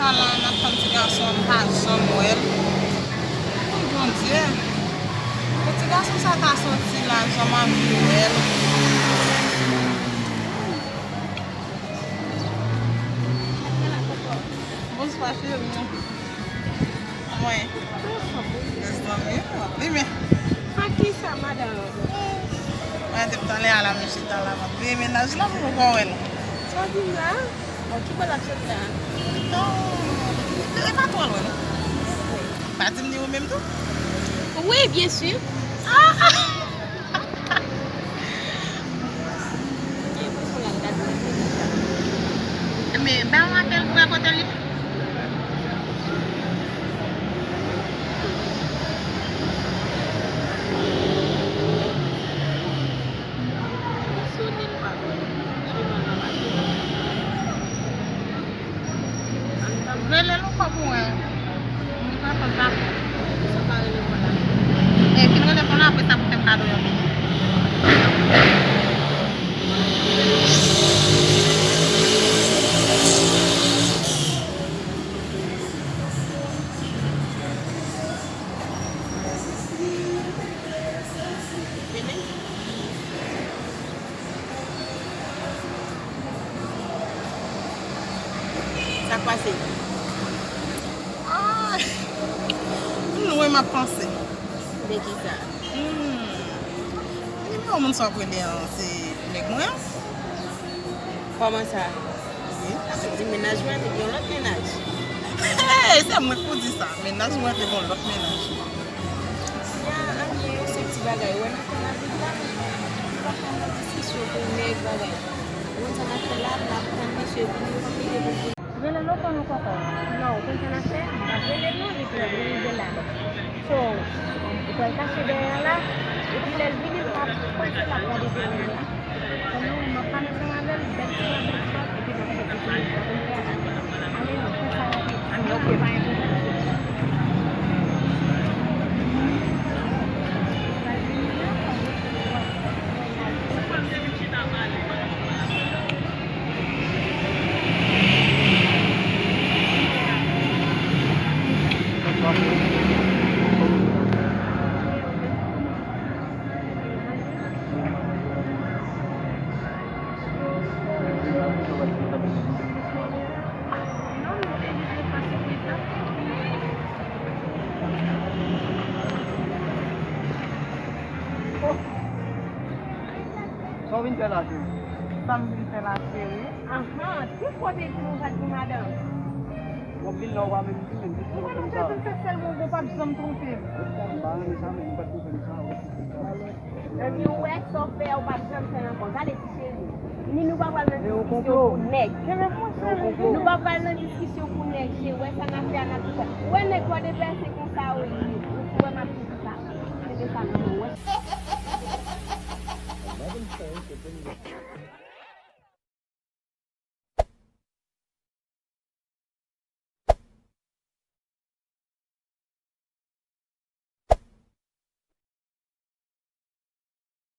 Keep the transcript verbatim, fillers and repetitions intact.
Sa la, n ap tann ti gason an, m pa janm wè l. O Bondye, pou ti gason sa ta soti la, jan m anvi wè l. Bonswa, cheri. Mwen. Mezanmi, w ap limen. A kisa, madanm? Mwen te talè a la, m chita la, m ap veye mennaj la, m poko wè l. Sa w di m la? Bon, ki bò l ap sot la? Non, e pa twò lwen, non. Pa di m ni ou menm tou? Wi, byen si. Ah! Men, ba yon apèl pou wè kote l ye. Sonnen pa konn. Sou nan la mache. Rele l ankò pou wè. Mwen pa konn pa. Sa pa rele mwen la. E fin rele pou la, apre sa pou fè m kado yon vini. Sa k pase? Ah, m lwen m ap panse. De kisa? Hmm. Nimewo moun sa w ap rele an, se nèg mwen an? Kòman sa? Wi. Sa vle di mennaj mwen te gen yon lòt mennaj? Hey, se mwen k pou di sa. Mennaj mwen te gen yon lòt mennaj. Ya, anyen, yon senp ti bagay. Wè nan fè lavi la, nou pa ka nan diskisyon pou nèg bagay. Ou konn sa n ap fè la, n ap tann misye vini, nou pa bliye pou vini. Rele l ankò, nou kòkò. Non, ou konn sa n ap fè? M p ap rele l non, li pral rive la. So, ou pral kache dèyè a la, epi lè l vini, l pa panse l ap gade videyo a. Kòm nou, m ap pale ansanm avè l, bèl ti bò, bèl ti bò, epi n ap fè ti fini sa. Ale non, fè sa rapid. Anyen, ok, pa enterese. Sa w vin fè la, cheri? Sa m vin fè la, cheri? Ahan, tout kote di nou pa di madanm. W ap vin la, w pa menm touche m, tout moun konn sa. Ou pa janm fè sèlman, ou p ap janm twonpe m. M pa renmen sa, men m pa t konprann sa, w ap konprann sa. Epi ou wè sa w fè a, ou p ap janm fè l ankò. Gade ti cheri. Ni nou pa pral nan diskisyon pou nèg. Nou pa pral nan diskisyon pou nèg, cheri. Ou wè sa n ap fè a, n ap di sa. Ou wè nèg bò de pèse konsa, ou, ou wè m ap di sa. Mete sa nan men w, wè.